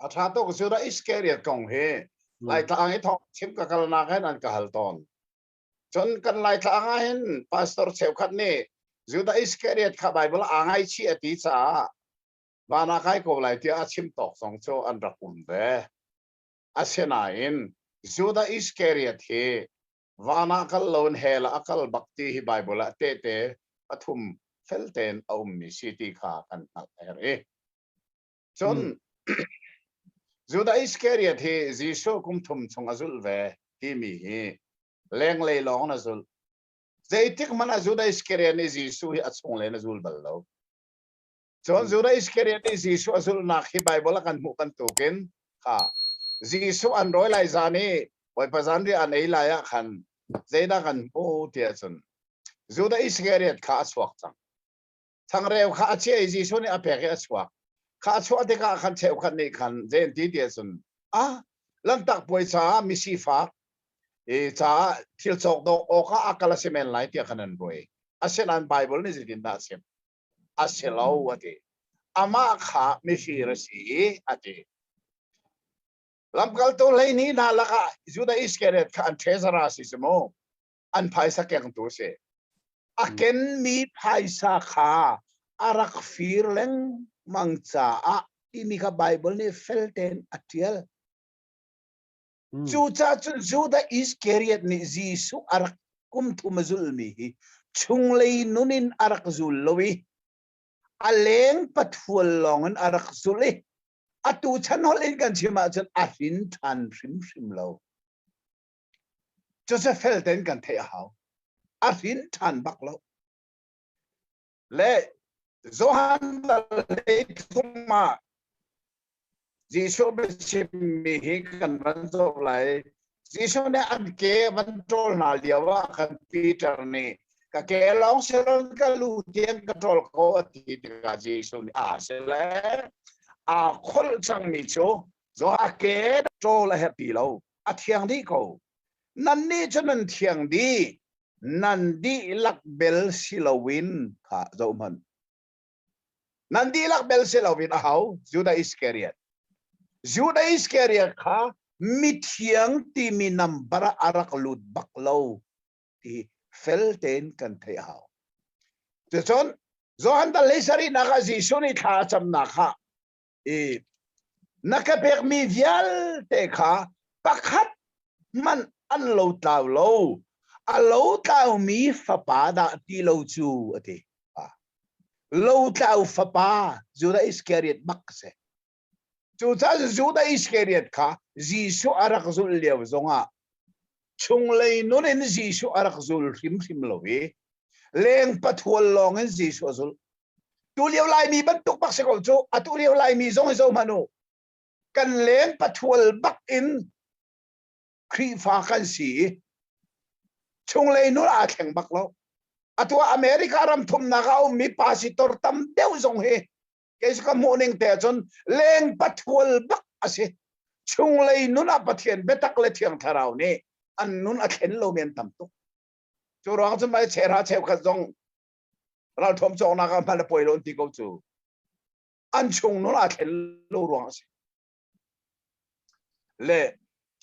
A ṭha tuk. Judah Iskariot kong hi Laitlang i thawng chim ka kalnak hin an ka hal tawn. Cun kan Laitlang ah hin pastor cheukhat nih Judah Iskariot kha Bible aa ngaihchih a ti caah van ah kai ko lai tiah a chim tawk zong cu an rak um ve. Asinain Judah Iskariot hi van ah kal loin hell ah a kal bak ti hi Bible ah tehte pathum fel tein a ummi si ti kha kan hngalh a herh i Cun Judah Iskariot hi Jesuh kum thum chung a zulh ve timi hi lenglei lawng in a zulh. Zeitik hmanh ah Judah Iskariot nih Jesuh hi a chunglei in a zul bal lo. Cun Judah Iskariot nih Jesuh a zulhnak hi Bible ah kan hmuh bantukin kha Jesuh an rawi lai zan i Bawipa zanriah an ei lai ah khan zeidah kan hmuh tiah cun Judah Iskariot kha a chuak cang. Changreu kha a chiah i Jesuh nih a pek i a chuak. Kha a chuah tikah khan cheukhat nih khan zei an ti ti ahcun, ah Lanhtak puai caah misifak i caah thil cawk dawk awkah a kal a si men lai tiah khan an ruai. Asinain Baibal nih zeitindah a chim? A si lo a ti. Amah kha mifir a si i a ti. Lamkaltu 12 hna lakah Judah Iskariot kha an treasurer a si cu mu. An phaisa kengtu a si. A kenmi phaisa kha a rak fir lengmang caah timi kha Baibal nih fel tein a ṭial. Cucaah cun Judah Iskariot nih Jesuh a rak kum thum a zulmi hi chunglei nun in a rak zul lo i a leng pathual lawng in a rak zul i atu chan holh in kan chim ahcun a hrin ṭhan hrimhrim lo. Cucu fel tein kan theih a hau. A hrin ṭhan bak lo. Le Johan lei thum ah Jesuh biachimmi hi kan van zoh lai. Jesuh nih an ke van ṭawl hna lio ah khan Peter nih ka ke lawng si loin ka lu tiang ka ṭawl ko a ti tikah Jesuh nih aa si le aa kholh cangmi cu a ke ṭawl a herh ti lo. A thiang dih ko. Nannih cu nan thiang dih, nan dihlak bel si loin kha zohhmanh. Nan dihlak bel si loin aho? Judah Iskariot. Judah Iskariot kha mithiang timi nambar ah a rak lut bak lo ti fel tein kan theih a hau. Cucun Johan dal hlei sarihnak ah Jesuh nih thla a camnak ah i na ka pekmi vialte kha pakhat hmanh an lo tlau lo a lo tlaumi fapa dah ti lo cu a ti. Lo tlau fapa Judah Iskariot bak a si. Cucaah Judah Iskariot kha Jesuh a rak zulh lio zongah chunglei nun in Jesuh a rak zul hrimhrim lo i leng pathual lawng in Jesuh a zulh. Tu lio Laimi bantuk bak si ko cu. Atu lio Laimi zong hi zoh hmanh u. Kan leng pathual bak in Khrihfa kan si i chunglei nun aa thleng bak lo. Atu ah America ram thumnak ah a ummi pasitor tam deuh zong hi kei cu ka hmuh ning te ahcun leng pathual bak a si. Chunglei nun ah Pathian biatak le Thiang Thlarau nih an nun a thlen lomi an tam tuk. Cu ruang cun mai chehra cheukhat zong ralthuam cawknak ah hman a poi lo an ti ko cu. An chung nun aa thlen lo ruang a si. Le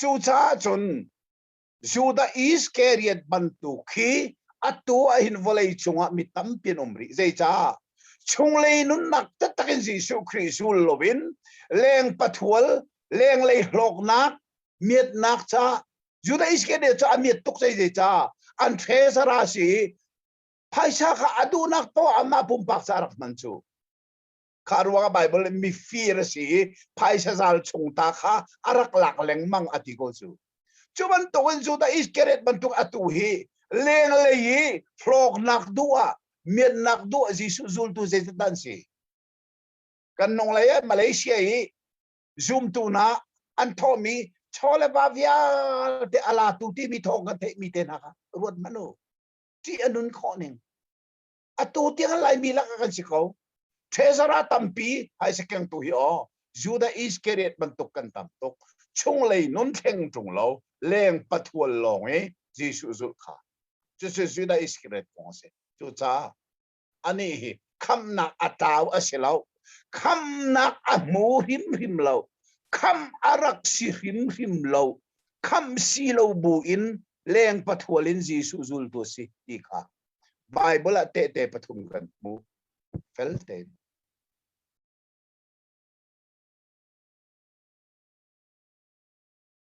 cucaah cun Judah Iskariot bantuk khi atu ah hin vawlei cungah mi tampi an um rih. Zeicah? Chunglei nunnak taktak in Jesuh Khrih zul loin leng pathual, lenglei hlawknak, miatnak ca Judah Iskariot cu a miat tuk zei zeicah? An treasure a si i phaisa kha a duhnak poah amah pumpak ca rak hman cu. Kha ruangah Bible in mifir a si i phaisa zal chung ta kha a rak lak lengmang a ti ko cu. Cu bantukin Judah Iskariot bantuk atu hi lenglei i hlawknak duh ah miatnak duh ah Jesuh zultu zeitin dah an si? Kan nung lei ah Malaysia i zumtu hna an thawhmi chaw le va vialte a latu timi thawng kan theihmi te hna kha ruat hmanh u. Ṭih a nun khawh ning. Atu tiang Laimi lakah kan si ko. Treasure tampi phaisa kengtu hi aw Judah Iskariot bantuk kan tam tuk. Chunglei nun thleng ṭung lo leng pathual lawng i Jesuh zulh kha. Cucu Judah Iskariot kong a si. Cucaah anih hi khamhnak a tlau a si lo. Khamhnak a hmu hrimhrim lo. Kham a rak si hrimhrim lo. Kham si lo bu in leng pathual in Jesuh zultu si ti kha Bible ah tehte pathum kan hmu. Fel tein.